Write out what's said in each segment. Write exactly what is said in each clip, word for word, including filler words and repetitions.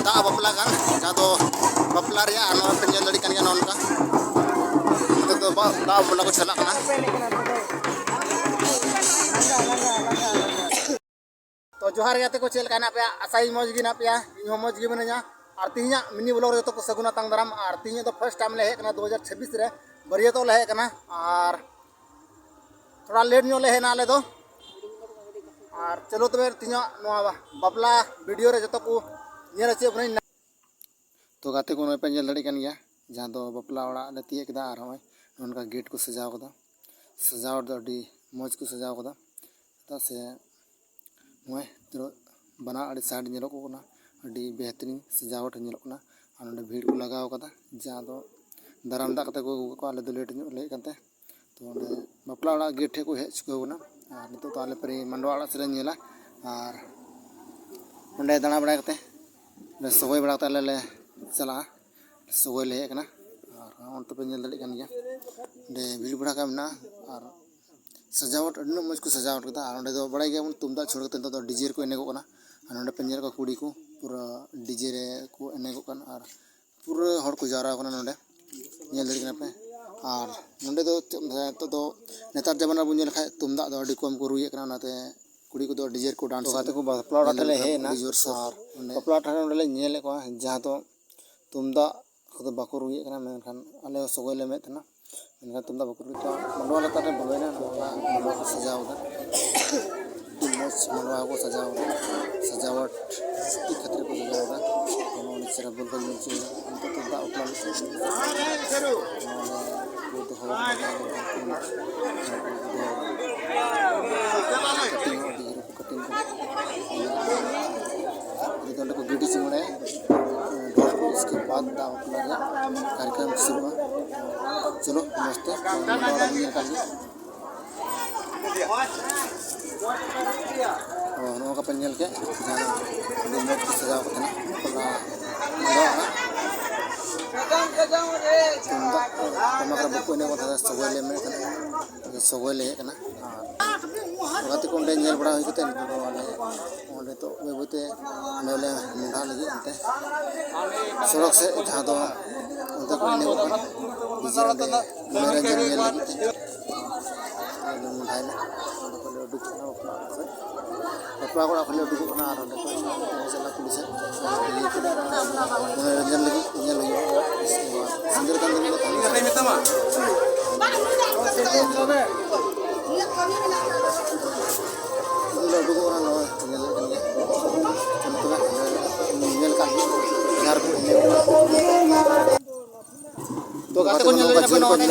ᱫᱟᱜ ᱵᱟᱯᱞᱟ ᱠᱟᱱ, ᱡᱟᱦᱟᱸ ᱫᱚ ᱵᱟᱯᱞᱟ ᱨᱮᱭᱟᱜ, ᱟᱨ ᱱᱚᱣᱟ ᱯᱮ ᱧᱮᱞ ᱫᱟᱲᱮᱭᱟᱜ ᱠᱟᱱ ᱜᱮᱭᱟ, ᱱᱚᱜᱼᱚ ᱱᱚᱝᱠᱟ ᱱᱤᱛᱚᱜ ᱫᱚ ᱵᱟ-, ᱫᱟᱜ ᱵᱟᱯᱞᱟ ᱠᱚ ᱪᱟᱞᱟᱜ ᱠᱟᱱᱟ᱾ ᱛᱚ ᱡᱚᱦᱟᱨ ᱜᱮ ᱜᱟᱛᱮ ᱠᱚ, ᱪᱮᱫ ᱞᱮᱠᱟ ᱦᱮᱱᱟᱜ ᱯᱮᱭᱟ? ᱟᱥᱟᱭᱟᱹᱧ ᱢᱚᱡᱽ ᱜᱮ ᱦᱮᱱᱟᱜ ᱯᱮᱭᱟ, ᱤᱧ ᱦᱚᱸ ᱢᱚᱡᱽ ᱜᱮ ᱢᱤᱱᱟᱹᱧᱟ᱾ ᱟᱨ ᱛᱤᱦᱤᱧᱟᱜ mini vlog ᱨᱮ ᱡᱚᱛᱚ ᱠᱚ ᱥᱟᱹᱜᱩᱱ ᱟᱛᱟᱝ ᱫᱟᱨᱟᱢ᱾ ᱟᱨ ᱛᱤᱦᱤᱧᱟᱜ ᱫᱚ first time ᱞᱮ ᱦᱮᱡ ᱠᱟᱱᱟ ᱫᱩ ᱦᱟᱡᱟᱨ ᱪᱷᱟᱵᱵᱤᱥ ᱨᱮ ᱵᱟᱹᱨᱭᱟᱹᱛᱚᱜ ᱞᱮ ᱦᱮᱡ ᱠᱟᱱᱟ᱾ ᱟᱨ ᱛᱷᱚᱲᱟ late ᱧᱚᱜ ᱞᱮ ᱦᱮᱡ ᱮᱱᱟ ᱟᱞᱮ ᱫᱚ᱾ ᱟᱨ ᱪᱚᱞᱚ ᱛᱚᱵᱮ ᱛᱤᱦᱤᱧᱟᱜ ᱱᱚᱣᱟ ᱵᱟᱯᱞᱟ video ᱨᱮ ᱡᱚᱛᱚ ᱠᱚ ᱧᱮᱞ ᱦᱚᱪᱚᱭᱮᱫ ᱵᱚᱱᱟᱹᱧ᱾ ᱛᱚ ᱜᱟᱛᱮ ᱠᱚ, ᱱᱚᱜᱼᱚᱭ ᱯᱮ ᱧᱮᱞ ᱫᱟᱲᱮᱭᱟᱜ ᱠᱟᱱ ᱜᱮᱭᱟ, ᱡᱟᱦᱟᱸ ᱫᱚ ᱵᱟᱯᱞᱟ ᱚᱲᱟᱜ ᱞᱮ ᱛᱤᱭᱟᱹᱜ ᱠᱮᱫᱟ᱾ ᱟᱨ ᱱᱚᱜᱼᱚᱭ ᱱᱚᱝᱠᱟ gate ᱠᱚ ᱥᱟᱡᱟᱣ ᱠᱟᱫᱟ᱾ ᱥᱟᱡᱟᱣᱴ ᱫᱚ ᱟᱹᱰᱤ ᱢᱚᱡᱽ ᱠᱚ ᱥᱟᱡᱟᱣ ᱠᱟᱫᱟ, ᱪᱮᱫᱟᱜ ᱥᱮ ᱱᱚᱜᱼᱚᱭ ᱛᱤᱱᱟᱹᱜ ᱵᱟᱱᱟᱨ ᱟᱹᱰᱤ side ᱧᱮᱞᱚᱜ ᱠᱟᱱᱟ, ᱟᱹᱰᱤ ᱵᱮᱦᱛᱟᱨᱤᱱ ᱥᱟᱡᱟᱣᱴ ᱧᱮᱞᱚᱜ ᱠᱟᱱᱟ᱾ ᱟᱨ ᱱᱚᱰᱮ ᱵᱷᱤᱲ ᱠᱚ ᱞᱟᱜᱟᱣ ᱠᱟᱫᱟ, ᱡᱟᱦᱟᱸ ᱫᱚ ᱫᱟᱨᱟᱢ ᱫᱟᱜ ᱠᱟᱛᱮ ᱠᱚ ᱟᱹᱜᱩ ᱠᱟᱠᱚᱣᱟ᱾ ᱟᱞᱮ ᱫᱚ late ᱧᱚᱜ ᱞᱮ ᱦᱮᱡ ᱠᱟᱱᱛᱮ, ᱛᱚ ᱚᱸᱰᱮ ᱵᱟᱯᱞᱟ ᱚᱲᱟᱜ gate ᱴᱷᱮᱡ ᱠᱚ ᱦᱮᱡ ᱪᱩᱠᱟᱹᱣ ᱠᱟᱱᱟ᱾ ᱟᱨ ᱱᱤᱛᱚᱜ ᱫᱚ ᱟᱞᱮ ᱯᱮᱨᱮ ᱢᱟᱰᱣᱟ ᱚᱲᱟᱜ ᱥᱮᱫ ᱞᱮ ᱧᱮᱞᱟ᱾ ᱟᱨ ᱚᱸᱰᱮ ᱫᱟᱬᱟ ᱵᱟᱲᱟ ᱠᱟᱛᱮ ᱚᱸᱰᱮ ᱥᱚᱜᱚᱭ ᱵᱟᱲᱟ ᱠᱟᱛᱮ ᱟᱞᱮ ᱞᱮ ᱪᱟᱞᱟᱜᱼᱟ᱾ ᱥᱚᱜᱚᱭ ᱞᱮ ᱦᱮᱡ ᱟᱠᱟᱱᱟ᱾ ᱟᱨ ᱚᱱᱛᱮ ᱯᱮ ᱧᱮᱞ ᱫᱟᱲᱮᱭᱟᱜ ᱠᱟᱱ ᱜᱮᱭᱟ, ᱚᱸᱰᱮ ᱵᱷᱤᱲ ᱵᱷᱟᱲ ᱠᱟᱜ ᱢᱮᱱᱟᱜᱼᱟ᱾ ᱟᱨ ᱥᱟᱡᱟᱣᱟᱴ ᱟᱹᱰᱤ ᱢᱚᱡᱽ ᱠᱚ ᱥᱟᱡᱟᱣᱟᱴ ᱠᱟᱫᱟ᱾ ᱟᱨ ᱚᱸᱰᱮ ᱫᱚ ᱵᱟᱲᱟᱭ ᱜᱮᱭᱟᱵᱚᱱ, ᱛᱩᱢᱫᱟᱜ ᱪᱷᱟᱹᱲ ᱠᱟᱛᱮ ᱱᱤᱛᱚᱜ ᱫᱚ DJ ᱨᱮᱠᱚ ᱮᱱᱮᱡᱚᱜ ᱠᱟᱱᱟ᱾ ᱟᱨ ᱱᱚᱸᱰᱮ ᱯᱮ ᱧᱮᱞ ᱠᱚᱣᱟ ᱠᱩᱲᱤ ᱠᱚ ᱯᱩᱨᱟᱹ DJ ᱨᱮᱠᱚ ᱮᱱᱮᱡᱚᱜ ᱠᱟᱱᱟ᱾ ᱟᱨ ᱯᱩᱨᱟᱹ ᱦᱚᱲ ᱠᱚ ᱡᱟᱣᱨᱟ ᱠᱟᱱᱟ ᱱᱚᱸᱰᱮ, ᱧᱮᱞ ᱫᱟᱲᱮᱭᱟᱜ ᱠᱟᱱᱟ ᱯᱮ᱾ ᱟᱨ ᱱᱚᱸᱰᱮ ᱫᱚ ᱱᱤᱛᱚᱜ ᱫᱚ ᱱᱮᱛᱟᱨ ᱡᱟᱢᱟᱱᱟ ᱵᱚᱱ ᱧᱮᱞ ᱠᱷᱟᱡ ᱛᱩᱢᱫᱟᱜ ᱫᱚ ᱟᱹᱰᱤ ᱠᱚᱢ ᱠᱚ ᱨᱩᱭᱮᱫ ᱠᱟᱱᱟ, ᱚᱱᱟᱛᱮ ᱠᱩᱲᱤ ᱠᱚᱫᱚ DJ ᱨᱮᱠᱚ dance ᱮᱫᱟ᱾ ᱜᱟᱛᱮ ᱠᱚ, ᱵᱟᱯᱞᱟ ᱚᱲᱟᱜ ᱴᱷᱮᱱ ᱞᱮ ᱦᱮᱡ ᱮᱱᱟ᱾ ᱟᱹᱰᱤ ᱡᱳᱨ ᱥᱳᱨ ᱟᱨ ᱱᱚᱸᱰᱮ ᱵᱟᱯᱞᱟ ᱴᱷᱮᱱ ᱱᱚᱸᱰᱮ ᱞᱮ ᱧᱮᱞᱮᱫ ᱠᱚᱣᱟ, ᱡᱟᱦᱟᱸ ᱫᱚ ᱛᱩᱢᱫᱟᱜ ᱠᱚᱫᱚ ᱵᱟᱠᱚ ᱨᱩᱭᱮᱫ ᱠᱟᱱᱟ, ᱢᱮᱱᱠᱷᱟᱱ ᱟᱞᱮ ᱦᱚᱸ ᱥᱚᱜᱚᱭ ᱞᱮ ᱮᱢᱮᱫ ᱛᱟᱦᱮᱱᱟ᱾ ᱢᱮᱱᱠᱷᱟᱱ ᱛᱩᱢᱫᱟᱜ ᱵᱟᱠᱚ ᱨᱩᱭᱮᱫ ᱠᱟᱱᱟ᱾ ᱢᱟᱰᱣᱟ ᱞᱟᱛᱟᱨ ᱨᱮ ᱵᱚᱞᱚᱭᱮᱱᱟ, ᱱᱚᱣᱟ ᱢᱟᱰᱣᱟ ᱠᱚ ᱥᱟᱡᱟᱣ ᱮᱫᱟ᱾ ᱟᱹᱰᱤ ᱢᱚᱡᱽ ᱢᱟᱰᱣᱟ ᱠᱚ ᱥᱟᱡᱟᱣ ᱮᱫᱟ, ᱥᱟᱡᱟᱣᱟᱴ ᱪᱮᱫ ᱠᱷᱟᱹᱛᱤᱨ ᱠᱚ ᱥᱟᱡᱟᱣ ᱮᱫᱟ, ᱱᱚᱜᱼᱚᱭ ᱪᱮᱦᱨᱟ ᱵᱚᱞ ᱠᱚ ᱧᱮᱞ ᱦᱚᱪᱚᱭᱮᱫᱟ᱾ ᱱᱤᱛᱚᱜ ᱫᱚ ᱫᱟᱜ ᱵᱟᱯᱞᱟ ᱞᱮᱠᱟ᱾ ᱱᱚᱣᱟ ᱫᱚ ᱫᱚᱦᱚ ᱠᱟᱛᱮ ᱠᱟᱹᱴᱤᱡ ᱦᱚᱸ ᱟᱹᱰᱤ ᱡᱳᱨ ᱠᱚ ᱠᱟᱹᱴᱤᱡ ᱠᱟᱱᱟ᱾ ᱟᱫᱚ ᱚᱸᱰᱮ ᱠᱚ ᱜᱤᱰᱤ ᱪᱩᱢᱟᱹᱲᱟᱭᱟ ᱰᱷᱚᱞ ᱠᱚ᱾ ᱤᱥᱠᱮ ᱵᱟᱫ ᱫᱟᱜ ᱵᱟᱯᱞᱟ ᱨᱮᱭᱟᱜ ᱠᱟᱨᱭᱚᱠᱨᱚᱢ ᱥᱩᱨᱩᱜᱼᱟ᱾ ᱪᱚᱞᱚ ᱢᱚᱡᱽ ᱛᱮ ᱧᱮᱞ ᱠᱟᱜ ᱜᱮ᱾ ᱚ, ᱱᱚᱜᱼᱚ ᱱᱚᱝᱠᱟ ᱯᱮ ᱧᱮᱞ ᱠᱮᱫ, ᱡᱟᱦᱟᱸ ᱟᱹᱰᱤ ᱢᱚᱡᱽ ᱠᱚ ᱥᱟᱡᱟᱣ ᱠᱟᱛᱮ ᱱᱟᱜ ᱵᱟᱯᱞᱟ ᱢᱟᱰᱣᱟ ᱠᱟᱱᱟ᱾ ᱛᱩᱢᱫᱟᱜ ᱴᱟᱢᱟᱠ ᱨᱮ ᱵᱟᱠᱚ ᱮᱱᱮᱡ ᱠᱟᱱ ᱛᱟᱦᱮᱸᱫ, ᱥᱚᱜᱚᱭ ᱞᱮ ᱮᱱᱮᱡ ᱠᱟᱱᱟ, ᱥᱚᱜᱚᱭ ᱞᱮ ᱦᱮᱡ ᱠᱟᱱᱟ᱾ ᱟᱨ ᱜᱟᱛᱮ ᱠᱚ ᱚᱸᱰᱮ ᱧᱮᱞ ᱵᱟᱲᱟ ᱦᱩᱭ ᱠᱟᱛᱮ, ᱱᱤᱛᱚᱜ ᱫᱚ ᱟᱞᱮ ᱚᱸᱰᱮ ᱛᱚ ᱵᱟᱹᱭ ᱵᱟᱹᱭᱛᱮ ᱟᱞᱮ ᱞᱮ ᱢᱚᱦᱰᱟ ᱞᱟᱹᱜᱤᱫ ᱚᱱᱛᱮ ᱥᱚᱲᱚᱠ ᱥᱮᱫ, ᱡᱟᱦᱟᱸ ᱫᱚ ᱚᱱᱛᱮ ᱠᱚ ᱮᱱᱮᱡᱚᱜ ᱠᱟᱱ ᱰᱤᱡᱮ ᱚᱸᱰᱮ ᱢᱚᱱᱳᱨᱚᱧᱡᱚᱱ ᱧᱮᱞ ᱞᱟᱹᱜᱤᱫ ᱛᱮ ᱟᱞᱮ ᱞᱮ ᱢᱚᱦᱰᱟᱭᱮᱱᱟ᱾ ᱚᱸᱰᱮ ᱠᱷᱚᱱ ᱞᱮ ᱩᱰᱩᱠ ᱮᱱᱟ ᱚᱲᱟᱜ ᱥᱮᱫ᱾ ᱵᱟᱯᱞᱟ ᱚᱲᱟᱜ ᱠᱷᱚᱱ ᱞᱮ ᱩᱰᱩᱠᱚᱜ ᱠᱟᱱᱟ ᱟᱨ ᱚᱸᱰᱮ ᱠᱷᱚᱱ ᱪᱟᱞᱟᱜ ᱠᱩᱞᱦᱤ ᱥᱮᱫ ᱧᱮᱞ ᱞᱟᱹᱜᱤᱫ ᱧᱮᱞ ᱦᱩᱭᱩᱜᱼᱟ᱾ ᱥᱤᱸᱜᱟᱹᱲ ᱠᱷᱟᱱ ᱫᱚ ᱢᱤᱫ ᱠᱟᱛᱷᱟ ᱞᱮ ᱩᱰᱩᱠᱚᱜ ᱠᱟᱱᱟ, ᱱᱚᱜᱼᱚᱭ ᱧᱮᱞ ᱠᱟᱱ ᱜᱮᱭᱟ᱾ ᱧᱮᱞ ᱠᱟᱜ ᱜᱮ ᱡᱟᱦᱟᱸ ᱨᱮᱠᱚ ᱮᱱᱮᱡ᱾ ᱛᱚ ᱜᱟᱛᱮ ᱠᱚ ᱧᱮᱞ ᱞᱮᱠᱷᱟᱱ ᱱᱚᱜᱼᱚᱭ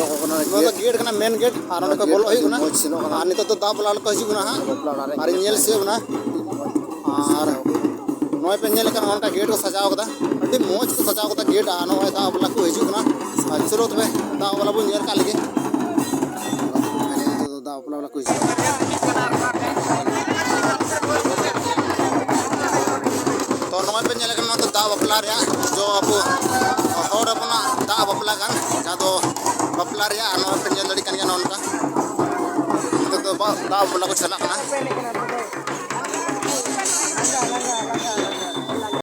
ᱱᱚᱣᱟ ᱫᱚ ᱜᱮᱴ ᱠᱟᱱᱟ, ᱢᱮᱱ ᱜᱮᱴ, ᱟᱨ ᱚᱸᱰᱮ ᱠᱚ ᱵᱚᱞᱚᱜ ᱦᱩᱭᱩᱜ ᱠᱟᱱᱟ᱾ ᱟᱨ ᱱᱤᱛᱚᱜ ᱫᱚ ᱫᱟᱜ ᱵᱟᱯᱞᱟ ᱠᱚ ᱦᱤᱡᱩᱜ ᱠᱟᱱᱟ ᱦᱟᱸᱜ, ᱟᱨ ᱧᱮᱞ ᱥᱮ ᱚᱱᱟ, ᱟᱨ ᱱᱚᱜᱼᱚᱭ ᱯᱮ ᱧᱮᱞ ᱞᱮᱠᱷᱟᱱ ᱱᱚᱜᱼᱚ ᱱᱚᱝᱠᱟ ᱜᱮᱴ ᱠᱚ ᱥᱟᱡᱟᱣ ᱠᱟᱫᱟ, ᱟᱹᱰᱤ ᱢᱚᱡᱽ ᱠᱚ ᱥᱟᱡᱟᱣ ᱠᱟᱫᱟ ᱜᱮᱴ᱾ ᱟᱨ ᱱᱚᱜᱼᱚᱭ ᱫᱟᱜ ᱵᱟᱯᱞᱟ ᱠᱚ ᱦᱤᱡᱩᱜ ᱠᱟᱱᱟ, ᱟᱨ ᱪᱚᱞᱚ ᱛᱚᱵᱮ ᱫᱟᱜ ᱵᱟᱯᱞᱟ ᱵᱚᱱ ᱧᱮᱞ ᱠᱟᱜ ᱞᱮᱜᱮ᱾ ᱱᱤᱛᱚᱜ ᱫᱚ ᱫᱟᱜ ᱵᱟᱯᱞᱟ ᱵᱟᱞᱟ ᱠᱚ ᱦᱤᱡᱩᱜ ᱠᱟᱱᱟ᱾ ᱛᱚ ᱱᱚᱜᱼᱚᱭ ᱯᱮ ᱧᱮᱞ ᱠᱟᱱᱟ, ᱱᱚᱣᱟ ᱫᱚ ᱫᱟᱜ ᱵᱟᱯᱞᱟ ᱨᱮᱭᱟᱜ ᱡᱚ ᱟᱵᱚ ᱦᱚᱲ ᱦᱚᱯᱚᱱᱟᱜ ᱫᱟᱜ ᱵᱟᱯᱞᱟ ᱠᱟᱱ, ᱡᱟᱦᱟᱸ ᱫᱚ ᱵᱟᱯᱞᱟ ᱨᱮᱭᱟᱜ ᱱᱚᱜᱼᱚᱭ ᱯᱮ ᱧᱮᱞ ᱫᱟᱲᱮᱭᱟᱜ ᱠᱟᱱ ᱜᱮᱭᱟ, ᱱᱚᱜᱼᱚ ᱱᱚᱝᱠᱟ ᱱᱤᱛᱚᱜ ᱫᱚ ᱫᱟᱜ ᱵᱟᱯᱞᱟ ᱠᱚ ᱪᱟᱞᱟᱜ ᱠᱟᱱᱟ᱾